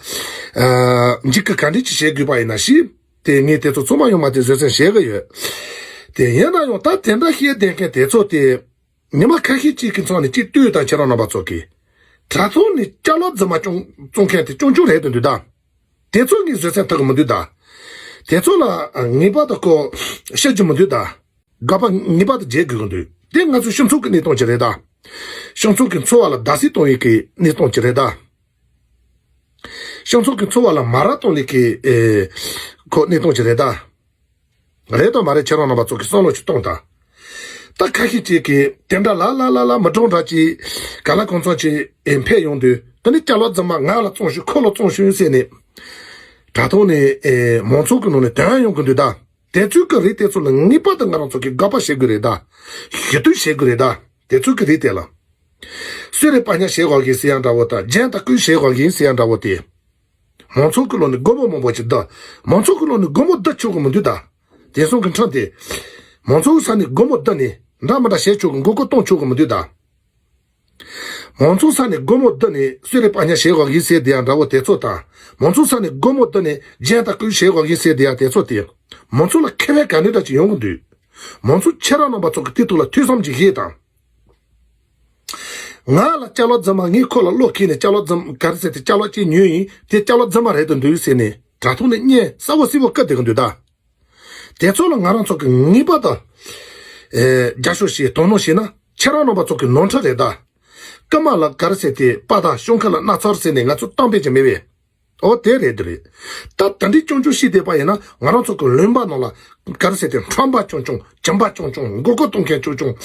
འཇིགས་སྐུལ་ག་འདྲ་ཅིག་བྱེད་དགོས་པ་ཡིན་ན་བྱེད། དེ་ངས་དེ་ཚོ་ཚང་མ་ཡོང་མ་དེ་བཟོད་བསྲན་བྱེད་ཀྱི་ཡོད། དེ་ཡིན་ན་ཡང་ད་དེ་འདྲ་བཤད་བསྡད་མཁན་དེ་ཚོ་དེ་ཉི་མ་ཁ་ཤས་ཅིག་གི་མཚམས་ནས་གཅིག་ལྟོས་དང་། ཁྱེད་རང་རྣམ་པ་ཚོ་གིས་དྲ་ཐོག་ནས་སྐྱག་ལབ་རྫུན་མ་བཙོང་བཙོང་མཁན་དེ་ཆུང་ཆུང་རེད་དུ་འདུག་ད། དེ་ཚོ་ངས་བཟོད་བསྲན་ཐུབ་ཀྱི་མི་འདུག་ད། དེ་ཚོ་ལ་ངེས་པར་དུ་ཁོ་བཤད་རྒྱུ་མི་འདུག་ད། དགག་པ་ངེས་པར་དུ་བརྗེད་དགོས་ཀྱི་འདུག་དེ་ང་ཚོའི་སྤྱི་ཚོགས་ཀྱི་གནས་སྟངས་ཅིག་རེད་ད། སྤྱི་ཚོགས་ཀྱི་འཚོ་བ་ལ་བརྡབ་གསིག་གཏོང་ཡས་ཀྱི་གནས་སྟངས་ཅིག་རེད་ད། སྤྱི་ཚོགས་ཀྱི་འཚོ་བ་ལ་མ་རབས་གཏོང་ལས་ཀྱི་ཨེ་ཁོ་གནས་སྟངས་ཅིག་རེད་ད། རེད་དང་མ་རེད་ཁྱེད་རང་རྣམ་པ་ཚོ་གིས་བསམ་བློ་ཅིག་གཏོང་དང་། ད་ཁ་ཤས་ཅིག་གིས་དེ་འདྲ་ལ་ལ་ལ་ལ་མི་གྲངས་འདྲ་ཅིག་ག་ལ་གང་འཚམ་ཅིག་ཨེ་འཕེལ་ཡོང་དུས། ད་ནི་སྐྱག་ལབ་རྫུན་མ་ང་ལ་བཙོང་ཤོག་ཁོ་ལ་བཙོང་ཤོག་ཟེར་ནས་དྲ་ཐོག་ནས་ཨེ་མང་ཚོགས་ཀྱི་ནང་ནས་ཐོན་ཡོང་གི་འདུག་ད། དེ་ཚོའི་གི་རིགས་དེ་ཚོ་ལ་ངེས་པར་དུ་ང་རང་ཚོ་གིས་དགག་པ་བྱེད་དགོས་རེད་ད། ཞུ་གཏུག་བྱེད་དགོས་རེད་ད། དེ་ཚོའི་གི་རིགས་དེ་ལ་གསོད་རེས་སྤར་ཉར་བྱེད་དགོས་གི་ཟེར་ཡ་འདྲ་བོ་དང་། སྦྱིན་དང་བསྐུལ་བྱེད་དགོས་གི་ཟེར་ཡ་འདྲ་བོ་དེ། མང་ཚོགས་ཀྱི་ལོ་ནས་སྒོར་མོ་མང་པོ་ཅིག་བསྡུ། མང་ཚོགས་ཀྱི་ལོ་ནས་སྒོར་མོ་བསྡུ་ཆོག་གི་མི་འདུག་ད། དེང་སང་གི་ཁྲིམས་དེ། མང་ཚོགས་ས་ནས་སྒོར་མོ་བསྡུ་ནས་འདྲ་མི་འདྲ་བྱེད་ཆོག་གི། མགོ་སྐོར་གཏོང་ཆོག་གི་མི་འདུག་ད། མང་ཚོགས་ས་ནས་སྒོར་མོ་བསྡུ་ནས་གསོད་རེས་སྤར་ཉར་བྱེད་དགོས་གི་ཟེར་དེ་ཡང་འདྲ་བོ་དེ་ཚོ་དང་། མང་ཚོགས་ས་ནས་སྒོར་མོ་བསྡུ་ནས་སྦྱིན་དང་བསྐུལ་བྱེད་དགོས་གི་ཟེར་དེ་ཡང་དེ་ཚོ་དེ། མང་ཚོགས་ལ་ཁེ་ཕན་ག་ནས་འདྲ་ཅིག་ཡོང་གི་འདུག་མང་ཚོགས་ཁྱེད་རང་རྣམ་པ་ཚོ་གི་དེ་ཐོག་ལ་ཐོས་བསམ་ཅིག་བྱེད་དང་། ང་ལ་ཅ་ལག་རྫུན་མ། ངས་ཁོ་ལ་བློ་ཁེལ་ནས་ཅ་ལག་རྫུན་ག་རེ་ཟེར་ཏེ་ཅ་ལག་ཅིག་ཉོས་ཡིན། དེ་ཅ་ལག་རྫུན་མ་རེད་དུ་འདུག་ཟེར་ནས་དྲ་ཐོག་ནས་བརྙན་གསལ་བོ་གསལ་བོ་བཀོད་བསྡད་ཀྱི་འདུག་ད། དེ་ཚོ་ལ་ང་རང་ཚོ་གི་ངེས་པར་དུ་ཨེ་རྒྱབ་སྐྱོར་བྱེད། དོ་སྣང་བྱེད་ན་ཁྱེད་རང་རྣམ་པ་ཚོ་གི་ནོར་འཁྲུལ་རེད་ད། རྐུན་མ་ལ་ག་རེ་ཟེར་ཏེ་དཔའ་དང་ཤོང་ཁ་ལ་སྣག་ཚ་ཟེར་ནས་ང་ཚོ་གཏམ་དཔེ་ཅིག་མེད་པས། ཨོ་དེ་རེད་དེ་རེད། ད་ད་འདི་ཆུང་ཆུང་ཤི་བསྡད་པ་ཡིན་ན་ང་རང་ཚོ་གི་ལུང་པ་ནང་ལ་ག་རེ་ཟེར་ཏེ་ཁྲམ་པ་ཆུང་ཆུང་། སྦྱིན་པ་ཆུང་ཆུང་། མགོ་སྐོར་གཏོང་མཁན་ཆུང་ཆུང་།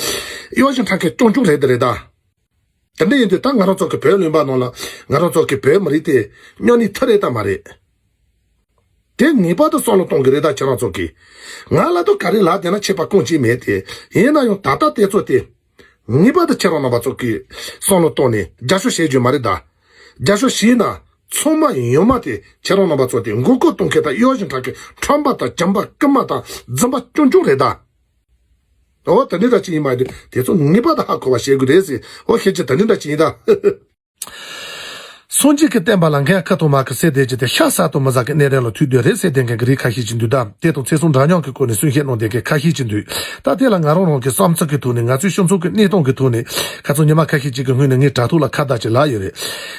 གཡོ་ཞིང་འཁྲབ་མཁན་ཆུང་ཆུང་རེད་དེ་རེད་ད། དེ་འདྲ་ཡིན་དུས་ད་ང་རང་ཚོ་གི་བོད་ལུང་པ་ནང་ལ་ང་རང་ཚོ་གི་བོད་མི་རིགས་དེ་སྨྱོ་ནི་ཐུ་རེད་ད་མ་རེད། དེ་ངེས་པར་དུ་བསམ་བློ་གཏོང་གི་རེད་ད་ཁྱེད་རང་ཚོ་གིས། ང་ལ་དོ་ག་རེ་ལབ་བསྡད་ན་ཁྱད་པར་ཀུན་གྱིས་མེད་དེ། ཡིན་ན་ཡང་ད་ལྟ་དེ་ཚོ་དེ་ངེས་པར་དུ་ཁྱེད་རང་རྣམ་པ་ཚོ་གིས་བསམ་བློ་གཏོང་ནས་རྒྱབ་སྐྱོར་བྱེད་རྒྱུ་མ་རེད་ད། རྒྱབ་སྐྱོར་བྱས་ན་ཚང་མ་ཡོང་མ་དེ་ཁྱེད་རང་རྣམ་པ་ཚོ་དེ་མགོ་སྐོར་གཏོང་མཁན་དང་གཡོ་ཞིང་འཁྲབ་མཁན་ཁྲམ་པ་དང་སྦྱིན་པ་རྐུན་མ་དང་རྫུན་པ་ཆུང་ཆུང་རེད་ད། ཨོ་ད་འདི་འདྲ་ཅིག་ཡིན་པ་ཡིན་དུས་དེ་ཚོ་ངེས་པར་དུ་ཧ་གོ་བ་བྱེད་དགོས་རེད་ཟེར། ཨོ་ཁྱེད་ཀྱི་ད་འདི་འདྲ་ཅིག་ཡིན་ད། སངས་རྒྱས་ཀྱི་བསྟན་པ་ལ་འགན་ཁུར་དང་མ་ཁུར་ཟེར་བསྡད་ཀྱི་དེ་ཤ་ཟ་དང་མི་ཟ་གི་གནས་རིམ་ལ་ཐུག་སྡོད་རེད་ཟེར་བསྡད་མཁན་གྱི་རིགས་ཁ་ཤས་ཅིག་འདུག་ད། དེ་དང་ཚེ་སྲོག་འདྲ་མཉམ་གྱི་སྐོར་ནས་གསུང་བཤད་གནང་བསྡད་མཁན་ཁ་ཤས་ཅིག་འདུག། ད་དེ་ལ་ང་རང་རང་གི་བསམ་ཚུལ་གྱི་ཐོག་ནས་ང་ཚོའི་སྤྱི་ཚོགས་ཀྱི་གནས་སྟངས་ཀྱི་ཐོག་ནས་ཁ་སང་ཉི་མ་ཁ་ཤས་ཅིག་གི་སྔོན་ནས་ངས་དྲ་ཐོག་ལ་ཁ་བརྡ་ཅིག་ལབ་ཡོད་རེད།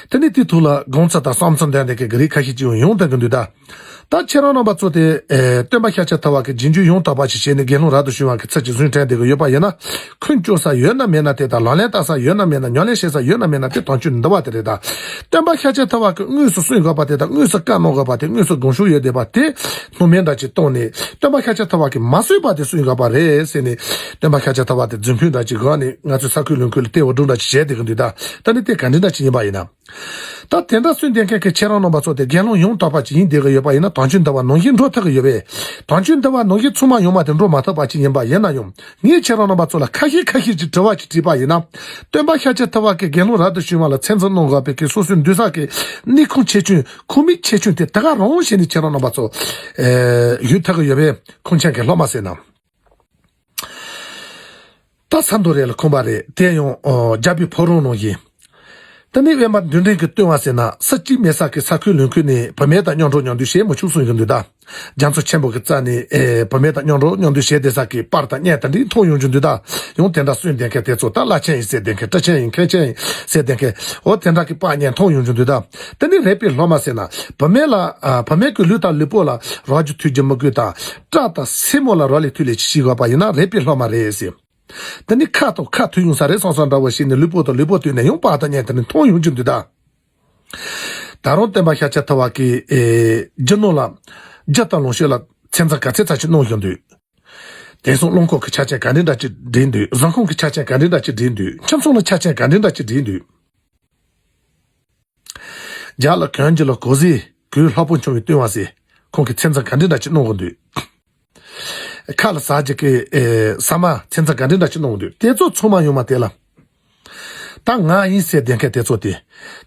དེ་ནས་དེའི་ཐོག་ལ་དགོངས་ཚུལ་དང་བསམ་ཚུལ་འདོན་བསྡད་མཁན་གྱི་རིགས་ཁ་ཤས་ཅིག་ཡང་ཡོང་བསྡད་ཀྱི་འདུག་ད། ད་ཁྱེད་རང་རྣམ་པ་ཚོ་དེ་ཨེ་སྟོན་པ་ཤཱཀྱ་ཐུབ་པ་གི་རྗེས་འཇུག་ཡང་དག་པ་ཞིག་བྱས་ནས་དགེ་སློང་རབ་ཏུ་བྱུང་བ་གི་ཚུལ་གྱིས་འཛིན་དྲན་བསྡད་ཀྱི་ཡོད་པ་ཡིན་ན། ཁུངས་བཅོལ་ས་ཡོད་ན་མེད་ན་དེ་དང་ལག་ལེན་བསྟར་ས་ཡོད་ན་མེད་ན། ཉམས་ལེན་བྱེད་ས་ཡོད་ན་མེད་ན་དེ་དོན་ཆེན་འདུལ་བ་དེ་རེད་ད། སྟོན་པ་ཤཱཀྱ་ཐུབ་པ་གི་དངོས་སུ་གསུངས་དགོས་པ་དེ་དང་དངོས་སུ་བཀའ་གནང་དགོས་པ་དེ། དངོས་སུ་དགོངས་ཞུ་ཡོད་བསྡད་པ་དེ་སྣང་མེད་འདྲ་ཅིག་བཏང་ནས། སྟོན་པ་ཤཱཀྱ་ཐུབ་པ་གིས་མ་གསུངས་པ་དེ་གསུངས་དགོས་པ་རེད་ཟེར་ནས། སྟོན་པ་ཤཱཀྱ་ཐུབ་པ་དེ་རྫུན་ཕུད་འདྲ་ཅིག་གོ་ནས་ང་ཚོའི་ས་ཁུལ་ལུང་ཁུལ་ལ་དེ་འུར་སྒྲོག་འདྲ་ཅིག་བྱས་བསྡད་ཀྱི་འདུག་ད། ད་ནི་དེ་ག་འདྲ་འདྲ་ཅིག་ཡིན་པ་ཡིན་ན། ད་དེ་འདྲ་གསུངས་བསྡད་མཁན་གྱི་ཁྱེད་རང་རྣམ་པ་ཚོ་དེ་དགེ་སློང་ཡང་དག་པ་ཅིག་ཡིན་བསྡད་ཀྱི་ཡོད་པ་ཡིན་ན། དོན་ཆེན་འདུལ་བ་ནང་བཞིན་འགྲོ་ཐུབ་ཀྱི་ཡོད་པས། དོན་ཆེན་འདུལ་བ་ནང་བཞིན་ཚང་མ་ཡོང་མ་དེ་འགྲོ་མ་ཐུབ་པ་ཅིག་ཡིན་པ་ཡིན་ན་ཡང་། ངས་ཁྱེད་རང་རྣམ་པ་ཚོ་ལ་ཁ་ཤས་ཁ་ཤས་ཅིག་དྲི་བ་ཅིག་དྲིས་པ་ཡིན་ན། སྟོན་པ་ཤཱཀྱ་ཐུབ་པ་གིས་དགེ་སློང་རབ་ཏུ་བྱུང་བ་ལ་མཚན་འཛིན་གནང་དགོས་པའི་གི་སོ་སོའི་འདུལ་ས་གི་གནས་ཁང་ཆེ་ཆུང་ཁང་མིག་ཆེ་ཆུང་དེ་ད་ག་རང་བྱས་ནས་ཁྱེད་རང་རྣམ་པ་ཚོ་ཨེ་ཡོད་ཐུབ་ཀྱི་ཡོད་པས། ཁུངས་ཆེན་གྱི་སློབ་མ་ཟེར་ན། ད་ས་མདོ་རེད་ལ་ཁོམ་པ་རེད། དེ་ཡང་ཨོ་རྒྱལ་པོའི་ཕོ་བྲང་ནང་བཞིན། དེ་ནས་དབེན་པ་འདུལ་འགྲིམ་གྱི་སྟོན་པ་ཟེར་ན་སུ་གཅིག་མེད་ས་གི་ས་ཁུལ་ལུང་ཁུལ་ནས་བུད་མེད་དང་མཉམ་འགྲོགས་མཉམ་འདུས་བྱེད་མི་ཆོག་གསུང་གི་འདུག་ད། རྒྱ་མཚོ་ཆེན་པོ་གི་རྩ་ནས་ཨེ་བུད་མེད་དང་མཉམ་འགྲོགས་མཉམ་འདུས་བྱེད་བསྡད་ས་གི་པར་དང་བརྙན་དེ་འདྲའི་མཐོང་ཡོང་རྒྱུ་འདུག་ད། ཡང་དེ་འདྲ་གསུངས་བསྡད་མཁན་དེ་ཚོ་ད་བླ་ཆེན་ཡིན་ཟེར་བསྡད་མཁན། སྐུ་ཆེན་ཡིན་མཁན་ཆེན་ཡིན་ཟེར་བསྡད་མཁན། འོ་དེ་འདྲ་གི་པར་བརྙན་མཐོང་ཡོང་རྒྱུ་འདུག་ད། དེ་ནས་རས་པའི་སློབ་མ་ཟེར་ན་བུད་མེད་ལ་ཨ་བུད་མེད་ཀྱི་ལུས་དང་ལུས་པོ་ལ་རོ་བཅུད་ཐུལ་རྒྱུ་མི་དགོས་དང་། སྐྲ་དང་སེན་མོ་ལ་རོ་ལས་ཐུལ་ལས་ཅི་ཞིག་དགོས་པ་ཡིན་ན་རས་པའི་སློབ་མ་རེད་ཟེར། དེ་ནི་ཁ་དང་ཁ་ཐུག་ཡོང་ས་རེད་བསམ་བསམ་འདྲ་བོ་ཞིག་ནས་ལུས་པོ་དང་ལུས་པོ་ཐུག་ནས་ཡང་པར་དང་བརྙན་དེ་ནི་མཐོང་ཡོང་རྒྱུ་འདུག་ད། ད་རུང་སྟོན་པ་ཤཱཀྱ་ཐུབ་པ་གིས་ཨེ་རྒྱུ་ནོར་ལ་རྒྱུ་དང་ལོངས་སྤྱོད་ལ་ཚད་འཛིན་ག་ཚད་ཙམ་ཞིག་གནང་བཞིན་འདུག། དེང་སང་རླངས་འཁོར་གྱི་ཆ་རྐྱེན་ག་འདྲ་འདྲ་ཅིག་སྒྲིག་འདུག། གཟིམ་ཁང་གི་ཆ་རྐྱེན་ག་འདྲ་འདྲ་ཅིག་སྒྲིག་འདུག། ཁྱིམ་ཚང་ལ་ཆ་རྐྱེན་ག་འདྲ་འདྲ་ཅིག་སྒྲིག་འདུག། རྒྱ་ལ་གངས་ཀྱི་ལ་གོ་ཟི་གོས་ལྷག་པོ་མཆོང་བའི་སྟོན་པ་ཟེར། ཁོང་གི་ཚད་འཛིན་ག་འདྲ་འདྲ་ཅིག་གནང་གི་འདུག། ཁ་ལ་ཟ་རྒྱུ་གི་ཨེ་ཟ་མ་ཚད་འཛིན་ག་འདྲ་འདྲ་ཅིག་གནང་གི་འདུག། དེ་ཚོ་ཚང་མ་ཡོང་མ་དེ་ལ། ད་ང་ཡིན་ཟེར་བསྡད་མཁན་དེ་ཚོ་དེ།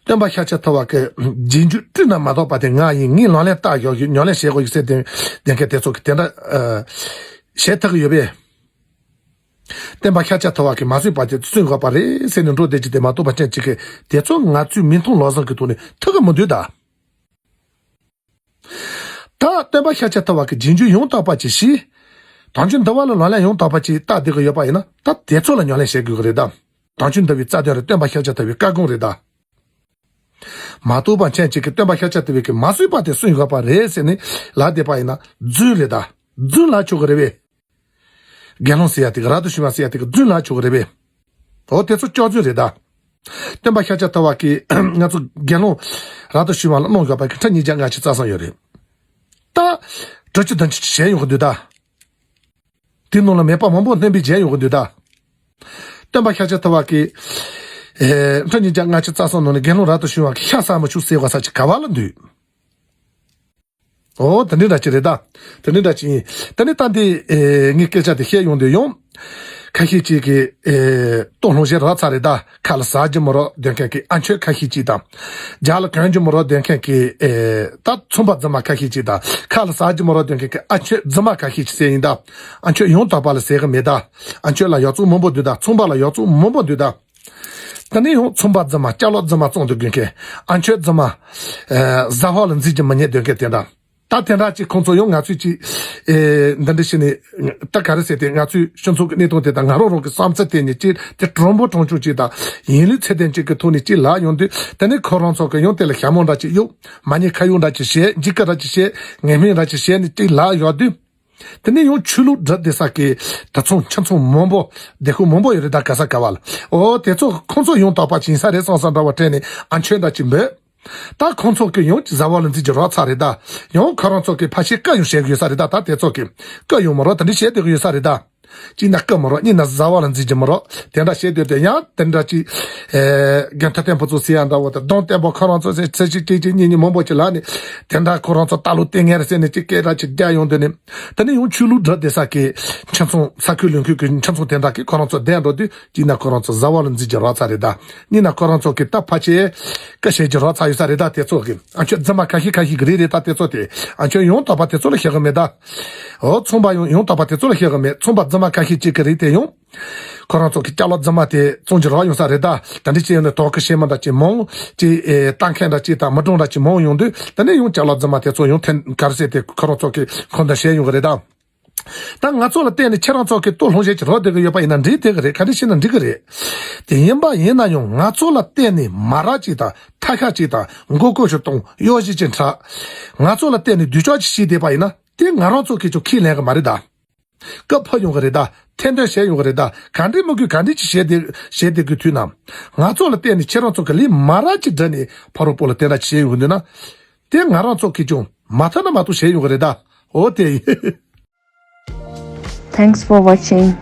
སྟོན་པ་ཤཱཀྱ་ཐུབ་པ་གི་རྗེས་འཇུག་སྤྲིན་ནང་མ་གཏོགས་པ་དེ་ང་ཡིན། ངས་ལག་ལེན་བསྟར་ཡོད་ཡོད། ཉམས་ལེན་བྱེད་དགོས་ཡོད་ཟེར་བསྡད་བསྡད་མཁན་དེ་ཚོ་གི་དེ་འདྲ་ཨ་བྱེད་ཐུབ་ཀྱི་ཡོད་པས། སྟོན་པ་ཤཱཀྱ་ཐུབ་པ་གིས་མ་གསུངས་པ་དེ་གསུང་དགོས་པ་རེད་ཟེར་ནས་འགྲོ་བསྡད་ཀྱི་དེ་མ་གཏོགས་པ་ཅན་གཅིག་གིས་དེ་ཚོ་ང་ཚོའི་མིག་མཐོང་ལག་ཟིན་གྱི་ཐོག་ནས་ཐུག་གི་མི་འདུག་ད། ད་སྟོན་པ་ཤཱཀྱ་ཐུབ་པ་གི་རྗེས་འཇུག་ཡང་དག་པ་ཅིག་ཤེས། དོན་ཆེན་འདུལ་བ་ལ་ལག་ལེན་ཡང་དག་པ་ཅིག་བསྟར་བསྡད་ཀྱི་ཡོད་པ་ཡིན་ན་ད་དེ་ཚོ་ལ་ཉམས་ལེན་བྱེད་དགོས་ཀྱི་རེད་ད། དོན་ཆེན་འདུལ་བའི་རྩ་དོན་རེད། སྟོན་པ་ཤཱཀྱ་ཐུབ་པའི་བཀའ་དགོངས་རེད་ད། མ་གཏོགས་པ་མཁན་གཅིག་གིས་སྟོན་པ་ཤཱཀྱ་ཐུབ་པའི་གི་མ་གསུངས་པ་དེ་གསུངས་ཡོད་པ་རེད་ཟེར་ནས་ལབ་བསྡད་པ་ཡིན་ན་རྫུན་རེད་ད། རྫུན་ལབ་ཆོག་གི་རེད་པས། དགེ་སློང་ཟེར་ཡ་དེ་གི་རབ་ཏུ་བྱུང་བ་ཟེར་ཡ་དེ་གི་རྫུན་ལབ་ཆོག་གི་རེད་པས། འོ་དེ་ཚོ་སྐྱག་རྫུན་རེད་ད། སྟོན་པ་ཤཱཀྱ་ཐུབ་པ་གིས་ང་ཚོ་དགེ་སློང་རབ་ཏུ་བྱུང་བ་ལ་གནང་དགོས་པ་གི་ཁྲི་ཉིས་བརྒྱ་ལྔ་བཅུ་རྩ་གསུམ་ཡོད་རེད། ད་དྲུག་ཅུ་བདུན་ཅུ་ཅིག་བྱས་ཡོང་གི་འདུག་ད། དེ་ནང་ལ་མེད་པ་མང་པོ་སྣོན་པ་བྱས་ཡོང་གི་འདུག་ད། སྟོན་པ་ཤཱཀྱ་ཐུབ་པ་གིས་ཨེ་ཁྲི་ཉིས་བརྒྱ་ལྔ་བཅུ་རྩ་གསུམ་ནང་ནས་དགེ་སློང་རབ་ཏུ་བྱུང་བ་གི་ཤ་ཟ་མི་ཆོག་ཟེར་བ་ས་ཅིག་ག་བ་ལ་འདུག། ཨོ་དེ་འདྲ་འདྲ་ཅིག་རེད་ད། དེ་འདྲ་འདྲ་ཅིག་ཡིན། དེ་ནས་ད་འདི་ཨེ་ངས་སྐད་ཆ་དེ་བཤད་ཡོང་དུས་ཡང་ཁ་ཤས་ཅིག་གིས་ཨེ་ལྟོ་སློང་བྱེད་རག་ཚར་རེད་ད། ཁ་ལ་ཟ་རྒྱུ་མི་རག་སྡོད་མཁན་གྱི་ཨ་མཆོད་ཁ་ཤས་ཅིག་དང་། རྒྱ་ལ་གོན་རྒྱུ་མི་རག་སྡོད་མཁན་གྱི་ཨེ་ད་ཚོང་པ་རྫུན་མ་ཁ་ཤས་ཅིག་དང་། ཁ་ལ་ཟ་རྒྱུ་མི་རག་སྡོད་མཁན་གྱི་ཨ་མཆོད་རྫུན་མ་ཁ་ཤས་ཅིག་ཟེར་ཡིན་ད། ཨ་མཆོད་ཡང་དག་པ་ལ་ཟེར་གི་མེད་ད། ཨ་མཆོད་ལ་ཡག་བཙོག་མང་པོ་འདུག་ད། ཚོང་པ་ལ་ཡག་བཙོག་མང་པོ་འདུག་ད། ད་ནི་ཡང་ཚོང་པ་རྫུན་མ། ཅ་ལག་རྫུན་མ་བཙོང་དུ་དགོས་མཁན། ཨ་མཆོད་རྫུན་མ། ཨེ་ཟ་ཧོ་ལ་འཛིན་རྒྱུ་མི་རྙེད་སྡོད་མཁན་དེ་འདྲ། ད་དེ་འདྲ་ཅིག་ཁོང་ཚོ་ཡང་ང་ཚོས་ཅིག་ཨེ་འདི་འདྲ་བྱས་ནས་ད་ག་རེ་ཟེར་ཏེ། ང་ཚོའི་སྤྱི་ཚོགས་ཀྱི་གནས་སྟངས་དེ་དང་ང་རང་རང་གི་བསམ་ཚུལ་དེ་ནས་ཅིག་དེ་དྲང་པོ་དྲང་བྱུང་ཅིག་དང་ཡིན་ལུགས་ཚད་ལྡན་ཅིག་གི་ཐོག་ནས་ཅིག་ལབ་ཡོང་དུས། དེ་ནས་ཁོ་རང་ཚོ་གི་ཡང་དེ་ལ་ཞྭ་མོ་འདྲ་ཅིག་གཡུག་མ་ཉེས་ཁ་གཡོག་འདྲ་ཅིག་བྱས། འཇིགས་སྐུལ་འདྲ་ཅིག་བྱས། ངན་སྨྲས་འདྲ་ཅིག་བྱས་ནས་ཅིག་ལབ་ཡོང་དུས། དེ་ནས་ཡང་ཆོས་ལུགས་འབྲེལ་བསྡད་ས་གི་ད་ཚང་ཁྱིམ་ཚང་མང་པོ་སྡེ་ཁག་མང་པོ་ཡོད་རེད། ད་ག་ས་ག་བ་ལ། ཨོ་དེ་ཚོ་ཁོང་ཚོ་ཡང་དག་པ་ཅིག་ཡིན་ས་རེད་བསམ་བསམ་འདྲ་བ་དྲན་ནས་ཨ་མཆོད་འདྲ་ཅིག་འབོད། ད་ཁོང་ཚོ་གི་ཡང་ཅིག་བཟའ་བ་ལ་འཛིན་གྱི་རོགས་ཚ་རེད་ད། ཡང་ཁོ་རང་ཚོ་གི་ཕལ་ཆེར་བཀའ་ཡང་བྱེད་གི་ཡོད་ས་རེད་ད། ད་དེ་ཚོ་གི་བཀའ་ཡང་མ་རོགས་དེ་འདྲ་བྱེད་སྡོད་གི་ཡོད་ས་རེད་ད། གཅིག་ན་བཀའ་མ་རོགས། གཉིས་ན་བཟའ་བ་ལ་འཛིན་གྱི་མ་རོགས། དེ་འདྲ་བྱེད་སྡོད་དེ་ཡང་དེ་འདྲ་ཅིག་ཨེ་རྒན་ཐ་བརྟན་པོ་ཚོ་ཟེར་ཡ་འདྲ་བོ་དང་གདོང་བརྟན་པོ་ཁོ་རང་ཚོ་ཟེར་ཚེ་གཅིག་གཅིག་གཅིག་གཉིས་གཉིས་མང་པོ་ཅིག་ལབ་ནས། དེ་འདྲ་ཁོ་རང་ཚོ་ལྟ་ལོ་ལྟས་ངན་རེད་ཟེར་ནས་ཅིག་སྐད་གྲགས་ཅིག་རྒྱག་ཡོང་དུས་ནས། དེ་ནས་ཡང་ཆོས་ལུགས་འབྲེལ་བསྡད་ས་གི་ཁྱིམ་ཚང་ས་ཁུལ་ལུང་ཁུལ་གྱི་ཁྱིམ་ཚང་དེ་འདྲ་གི་ཁོ་རང་ཚོ་བསྡད་འགྲོ་དུས། གཅིག་ན་ཁོ་རང་ཚོ་བཟའ་བ་ལ་འཛིན་གྱི་རོགས་ཚ་རེད་ད། གཉིས་ན་ཁོ་རང་ཚོ་གི་ད་ཕལ་ཆེར་བཀའ་བྱེད་ཀྱི་རོགས་ཚ་ཡོད་ས་རེད་ད། དེ་ཚོ་གི་ཨ་མཆོད་རྫུན་མ་ཁ་ཤས་ཁ་ཤས་གི་རེད་རེད་ད། དེ་ཚོ་དེ་ཨ་མཆོད་ཡང་དག་པ་དེ་ཚོ་ལ་བཤད་གི་མེད་ད། ཨོ་ཚོང་པ་ཡང་ཡང་དག་པ་དེ་ཚོ་ལ་བཤད་གི་མེད། ཚོང་པ་རྫུན་མ་ཁ་ཤས་གཅིག་གི་རེད་དེ་ཡང་། ཁོ་རང་ཚོ་གི་ཅ་ལག་རྫུན་མ་དེ་བཙོང་གི་རོགས་ཡོང་ས་རེད་ད། ད་འདི་ཅི་ཡོད་ན་དོག་གི་ཤེས་མ་འདྲ་ཅིག་མང་ཅིག་ཨེ་ལྟ་མཁན་འདྲ་ཅིག་དང་མི་གྲངས་འདྲ་ཅིག་མང་ཡོང་དུས། དེ་ནས་ཡང་ཅ་ལག་རྫུན་མ་དེ་ཚོ་ཡང་འཐེན་ག་རེ་ཟེར་ཏེ་ཁོ་རང་ཚོ་གི་ཁོང་དུ་བྱས་ཡོང་གི་རེད་ད། ད་ང་ཚོ་ལ་བརྟེན་ནས་ཁྱེད་རང་ཚོ་གི་ལྟོ་སློང་བྱེད་ཀྱི་རོགས་བསྡད་གི་ཡོད་པ་ཡིན་ན་འགྲིག་བསྡད་གི་རེད། ག་འདྲ་བྱས་ན་འགྲིག་གི་རེད། དེ་ཡིན་པ་ཡིན་ན་ཡང་ང་ཚོ་ལ་བརྟེན་ནས་མ་རབས་ཅིག་དང་ཐ་ཤལ་ཅིག་དང་མགོ་སྐོར་ཞིག་གཏོང་གཡོ་ཞིག་ཅིག་འཁྲབ། ང་ཚོ་ལ་བརྟེན་ནས་སྡུག་ཅག་ཅིག་བྱས་བསྡད་པ་ཡིན་ན། དེ་ང་རང་ཚོ་གི་ཅུང་ཁས་ལེན་གི་མ་རེད་ད། སྐབས་ཕར་ཡོང་གི་རེད་ད། ཐེར་འདོན་བྱས་ཡོང་གི་རེད་ད། ག་འདྲའི་དམིགས་ཡུལ་ག་འདྲའི་ཅིག་བྱས་ཏེ་བྱས་ཏེ་གི་དུས་ན། ང་ཚོ་ལ་བརྟེན་ནས་ཁྱེད་རང་ཚོ་གི་ལས་མ་རབས་ཅིག་བསྒྲུབས་ནས་ཕ་རོལ་པོ་ལ་དེ་འདྲ་བྱས་ཡོང་གི་འདུག་ན། དེ་ང་རང་ཚོ་གི་ཅུང་མ་ཐུབ་ན་མ་ཐུབ་བྱས་ཡོང་གི་རེད་ད། འོ་དེ་ཡིན། Thanks for watching.